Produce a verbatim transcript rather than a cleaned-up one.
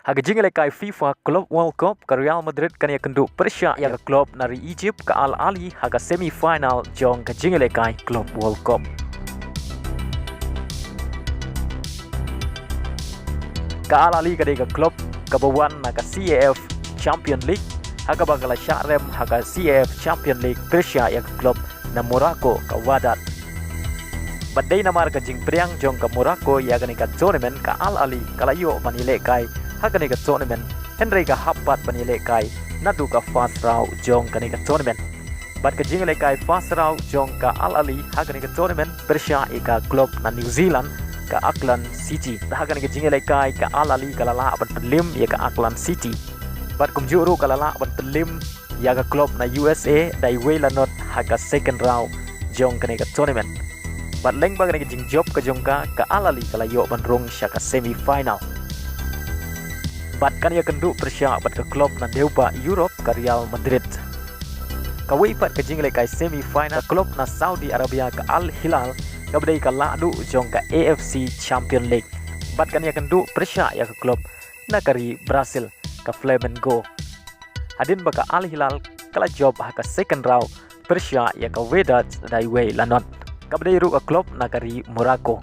Ha ka jingïalehkai FIFA Club World Cup, ka Real Madrid kan ïakynduh pyrshah ïa ka club na ri Egypt, ka Al Ahly, ha ka semi final jong ka jingïalehkai Club World Cup. Ka Al Ahly ka dei ka club kaba wan na ka CAF Champion League, ha kaba ka la shah rem ha ka CAF Champion League pyrshah ïa ka club na Morocco, ka Wydad. Bad dei namar ka jingpdiang jong ka Morocco ïa kane ka tournament, ka Al Ahly ka la ïoh ban ïalehkai ha kane ka tournament, hynrei ka hap pat ban ïalehkai naduh ka first round jong kane ka tournament. Bad ka jingïalehkai first round jong ka Al Ahly ha kane ka tournament pyrshah ïa ka club na New Zealand, ka Auckland City. Ha kane ka jingïalehkai, ka Al Ahly ka la lah ban pynlip ïa ka Auckland City. Bad kumjuh ruh ka la lah ban pynlip ïa ka club na U S A da iwei la not ha ka second round jong kane ka tournament. Bad lyngba kane ka jingjop ka jong ka, ka Al Ahly ka la ïoh ban rung sha ka semi final. Bad kan ïakynduh pyrshah bad ka club na dewbah Europe, ka Real Madrid. Kawei pat ka jingïalehkai semi final, ka club na Saudi Arabia, ka Al Hilal, kaba dei ka lahduh jong ka AFC Champion League. Bad kan ïakynduh pyrshah ïa ka club na ka ri Brazil, ka Flamengo. Hadien ba ka Al Hilal ka la jop ha ka second round pyrshah ïa ka Wydad da iwei la not, kaba dei ruh ka club na ka ri Morocco.